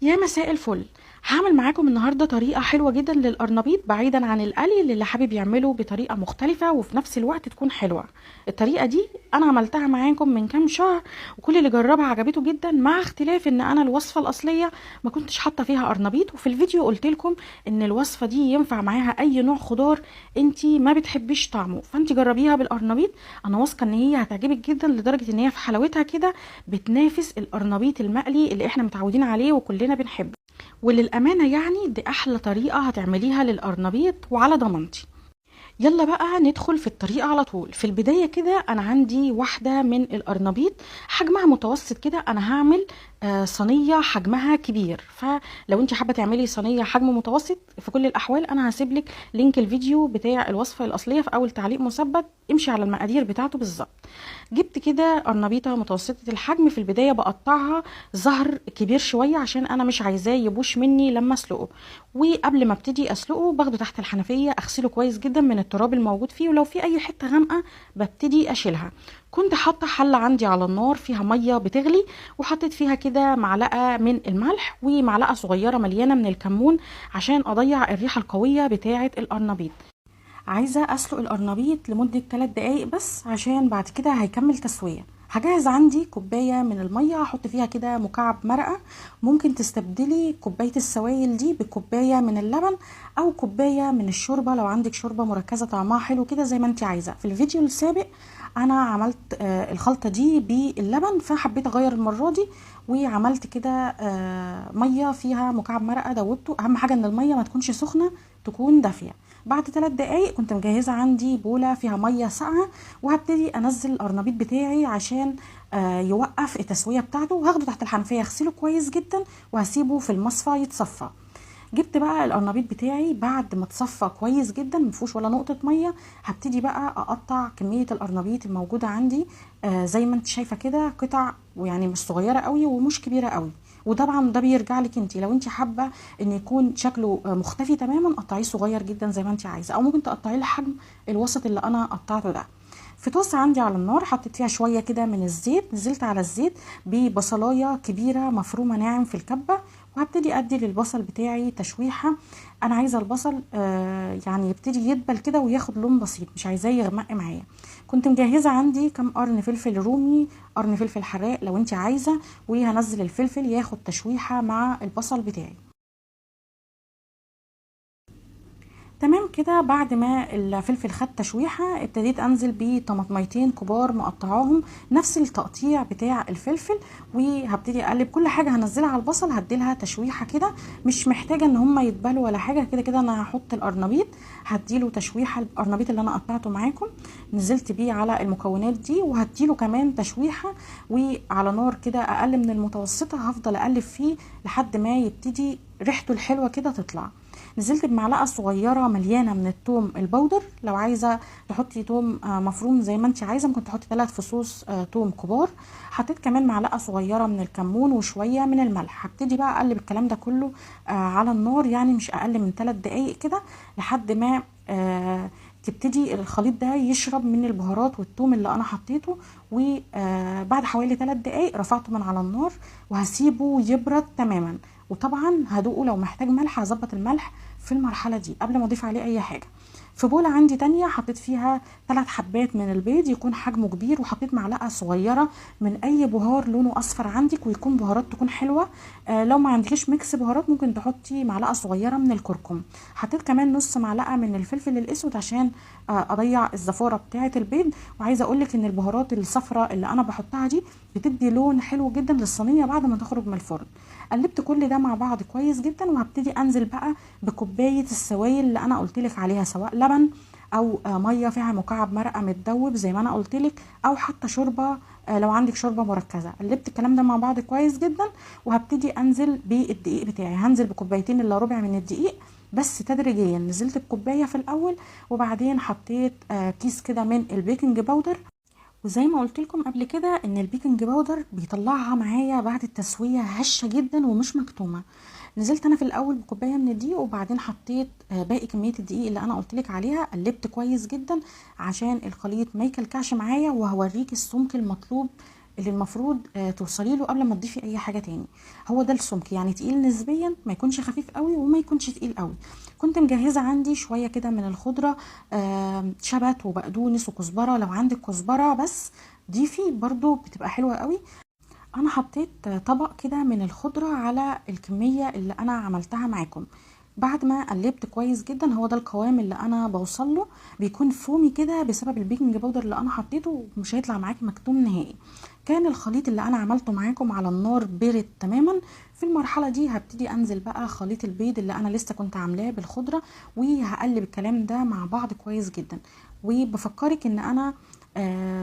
يا مساء الفل. هعمل معاكم النهارده طريقه حلوة جدا للقرنبيط بعيدا عن القلي، للي حابب يعمله بطريقة مختلفة وفي نفس الوقت تكون حلوة. الطريقة دي انا عملتها معاكم من كام شهر وكل اللي جربها عجبته جدا، مع اختلاف ان انا الوصفة الاصلية ما كنتش حاطه فيها قرنبيط، وفي الفيديو قلت لكم ان الوصفة دي ينفع معاها اي نوع خضار انتي ما بتحبيش طعمه، فانتي جربيها بالقرنبيط. انا واثقة ان هي هتعجبك جدا، لدرجة ان هي في حلاوتها كده بتنافس القرنبيط المقلي اللي احنا متعودين عليه وكلنا بنحبه. وللأمانة يعني دي أحلى طريقة هتعمليها للقرنبيط وعلى ضمانتي. يلا بقى ندخل في الطريقة على طول. في البداية كده أنا عندي واحدة من القرنبيط حجمها متوسط كده، أنا هعمل صينية حجمها كبير، فلو انت حابة تعملي صينية حجم متوسط في كل الأحوال أنا هسيب لك link الفيديو بتاع الوصفة الأصلية في أول تعليق مثبت، امشي على المقادير بتاعته بالظبط. جبت كده قرنبيطة متوسطة الحجم، في البداية بقطعها زهر كبير شوية عشان أنا مش عايزاه يبوش مني لما أسلقه، وقبل ما ابتدي أسلقه باخده تحت الحنفية أغسله كويس جدا من التراب الموجود فيه، ولو في أي حتة غامقة ببتدي أشيلها. كنت حاطة حلة عندي على النار فيها مية بتغلي، وحطيت فيها كده معلقة من الملح ومعلقة صغيرة مليانة من الكمون عشان أضيع الريحة القوية بتاعة القرنبيط. عايزة أسلق القرنبيط لمدة 3 دقايق بس عشان بعد كده هيكمل تسوية. هجهز عندي كوباية من المية هحط فيها كده مكعب مرقة، ممكن تستبدلي كوباية السوائل دي بكوباية من اللبن أو كوباية من الشوربة لو عندك شوربة مركزة طعمها حلو كده زي ما انت عايزة. في الفيديو السابق أنا عملت الخلطة دي باللبن، فحبيت أغير المرة دي وعملت كده مية فيها مكعب مرقة دوبته. أهم حاجة إن المية ما تكونش سخنة، تكون دافية. بعد 3 دقايق كنت مجهزة عندي بولة فيها مية ساقعة، وهبتدي أنزل القرنبيط بتاعي عشان يوقف التسوية بتاعته، وهاخده تحت الحنفية أغسله كويس جدا وهسيبه في المصفى يتصفى. جبت بقى القرنبيط بتاعي بعد ما اتصفى كويس جدا مفيهوش ولا نقطة مية. هبتدي بقى أقطع كمية القرنبيط الموجودة عندي، زي ما انت شايفة كده قطع، ويعني مش صغيرة قوي ومش كبيرة قوي، وطبعا ده بيرجع لك انت، لو انت حابة ان يكون شكله مختفي تماما قطعية صغير جدا زي ما انت عايزه، او ممكن تقطعيه لحجم الوسط اللي انا قطعته ده. في طاسه عندي على النار حطيت فيها شوية كده من الزيت، نزلت على الزيت ببصلايه كبيرة مفرومه ناعم في الكبه، وهبتدي ادي للبصل بتاعي تشويحه. انا عايزه البصل يعني يبتدي يدبل كده وياخد لون بسيط، مش عايزاه يغمق معايا. كنت مجهزة عندي كام قرن فلفل رومي، قرن فلفل حراق لو انت عايزه، وهنزل الفلفل ياخد تشويحه مع البصل بتاعي. تمام كده. بعد ما الفلفل خد تشويحه ابتديت انزل بطماطميتين كبار مقطعاهم نفس التقطيع بتاع الفلفل، وهبتدي اقلب كل حاجة هنزلها على البصل هديلها تشويحه كده، مش محتاجه ان هم يتبلوا ولا حاجة، كده كده انا هحط القرنبيط هديله تشويحه. القرنبيط اللي انا قطعته معاكم نزلت بيه على المكونات دي، وهديله كمان تشويحه، وعلى نار كده اقل من المتوسطة هفضل اقلب فيه لحد ما يبتدي ريحته الحلوة كده تطلع. نزلت بمعلقه صغيرة مليانة من التوم البودر، لو عايزه تحطي توم مفروم زي ما انت عايزه ممكن تحطي 3 فصوص توم كبار. حطيت كمان معلقه صغيرة من الكمون وشوية من الملح. هبتدي بقى اقلب الكلام ده كله على النار، يعني مش اقل من 3 دقايق كده لحد ما تبتدي الخليط ده يشرب من البهارات والثوم اللي انا حطيته. وبعد حوالي 3 دقايق رفعته من على النار وهسيبه يبرد تماما، وطبعا هدوقه لو محتاج ملح هظبط الملح في المرحلة دي قبل ما اضيف عليه اي حاجة. في بوله عندي تانية حطيت فيها 3 حبات من البيض يكون حجمه كبير، وحطيت معلقه صغيرة من اي بهار لونه اصفر عندك، ويكون بهارات تكون حلوة. لو ما عندكيش mix بهارات ممكن تحطي معلقه صغيرة من الكركم. حطيت كمان نص معلقه من الفلفل الاسود عشان اضيع الزفاره بتاعه البيض. وعايزه اقولك ان البهارات الصفراء اللي انا بحطها دي بتدي لون حلو جدا للصينيه بعد ما تخرج من الفرن. قلبت كل ده مع بعض كويس جدا، وهبتدي انزل بقى بكوبايه السوائل اللي انا قلتلك عليها، سواء لبن او مية فيها مكعب مرقه متدوب زي ما انا قلتلك، او حتى شوربة لو عندك شوربة مركزه. قلبت الكلام ده مع بعض كويس جدا، وهبتدي انزل بالدقيق بتاعي. هنزل بكوبايتين الا ربع من الدقيق بس تدريجيا. نزلت بكوبايه في الاول، وبعدين حطيت كيس كده من ال baking powder. وزي ما قلت لكم قبل كده ان ال baking powder بيطلعها معايا بعد التسوية هشه جدا ومش مكتومة. نزلت انا في الاول بكوبايه من الدقيق، وبعدين حطيت باقي كمية الدقيق اللي انا قلت لك عليها. قلبت كويس جدا عشان الخليط ما يكلكعش معايا، وهوريك السمك المطلوب اللي المفروض توصلي له قبل ما تضيفي اي حاجة تاني. هو ده السمك، يعني تقيل نسبيا، ما يكونش خفيف قوي وما يكونش تقيل قوي. كنت مجهزة عندي شوية كده من الخضرة، شبت وبقدونس وكزبره. لو عندك كزبره بس ضيفي برضو بتبقى حلوة قوي. انا حطيت طبق كده من الخضرة على الكمية اللي انا عملتها معاكم. بعد ما قلبت كويس جدا، هو ده القوام اللي انا بوصل له، بيكون foamy كده بسبب ال baking powder اللي انا حطيته، ومش هيطلع معاكي مكتوم نهائي. كان الخليط اللي انا عملته معاكم على النار برد تماما. في المرحلة دي هبتدي انزل بقى خليط البيض اللي انا لسه كنت عاملاه بالخضره، وهقلب الكلام ده مع بعض كويس جدا. وبفكرك ان انا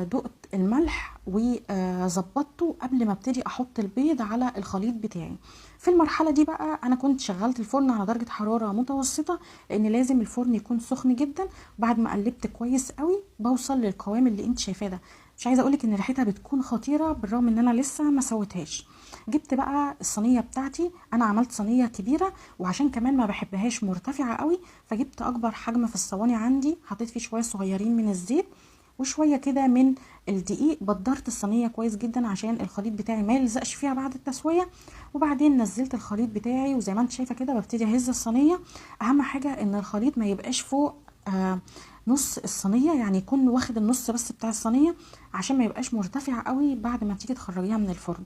دقت الملح وظبطته قبل ما ابتدي احط البيض على الخليط بتاعي. في المرحلة دي بقى انا كنت شغلت الفرن على درجه حرارة متوسطه، لان لازم الفرن يكون سخن جدا. بعد ما قلبت كويس قوي بوصل للقوام اللي انت شايفاه ده. مش عايزه اقولك ان ريحتها بتكون خطيرة بالرغم ان انا لسه ما سويتهاش. جبت بقى الصينية بتاعتي، انا عملت صينية كبيرة، وعشان كمان ما بحبهاش مرتفعة قوي فجبت اكبر حجم في الصواني عندي، حطيت فيه شوية صغيرين من الزيت وشوية كده من الدقيق. بدرت الصينية كويس جدا عشان الخليط بتاعي ما يلزقش فيها بعد التسوية. وبعدين نزلت الخليط بتاعي، وزي ما انت شايفه كده ببتدي اهز الصينية. اهم حاجة ان الخليط ما يبقاش فوق نص الصينية، يعني يكون واخد النص بس بتاع الصينية عشان ما يبقاش مرتفع قوي بعد ما تيجي تخرجيها من الفرن.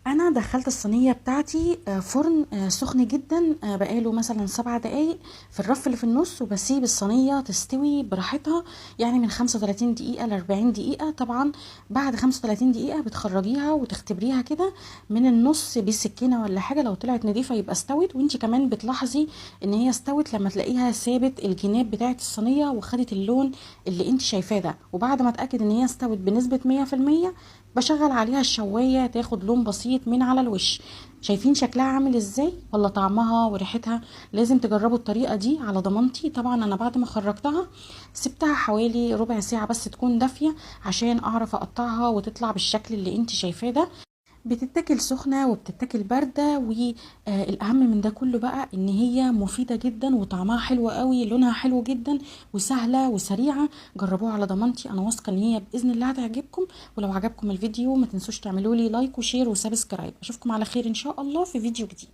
انا دخلت الصينية بتاعتي فرن سخن جدا، بقاله مثلا 7 دقايق في الرف اللي في النص، وبسيب الصينية تستوي براحتها، يعني من 35 دقيقة ل 40 دقيقة. طبعا بعد 35 دقيقة بتخرجيها وتختبريها كده من النص بسكينة ولا حاجة، لو طلعت نظيفة يبقى استوت. وانت كمان بتلاحظي ان هي استوت لما تلاقيها سابت الجناب بتاعه الصينية وخدت اللون اللي انت شايفاه ده. وبعد ما اتاكد ان هي استوت بنسبة 100% بشغل عليها الشوايه تاخد لون بسيط من على الوش. شايفين شكلها عامل ازاي ولا طعمها وريحتها؟ لازم تجربوا الطريقة دي على ضمانتي. طبعا انا بعد ما خرجتها سبتها حوالي ربع ساعة بس تكون دافيه عشان اعرف اقطعها وتطلع بالشكل اللي انت شايفاه ده. بتتاكل سخنة وبتتاكل باردة، والاهم من ده كله بقى ان هي مفيدة جدا وطعمها حلو قوي، لونها حلو جدا وسهلة وسريعة. جربوها على ضمانتي، انا واثقة ان هي باذن الله هتعجبكم. ولو عجبكم الفيديو ما تنسوش تعملوا لي like و share و subscribe. اشوفكم على خير ان شاء الله في فيديو جديد.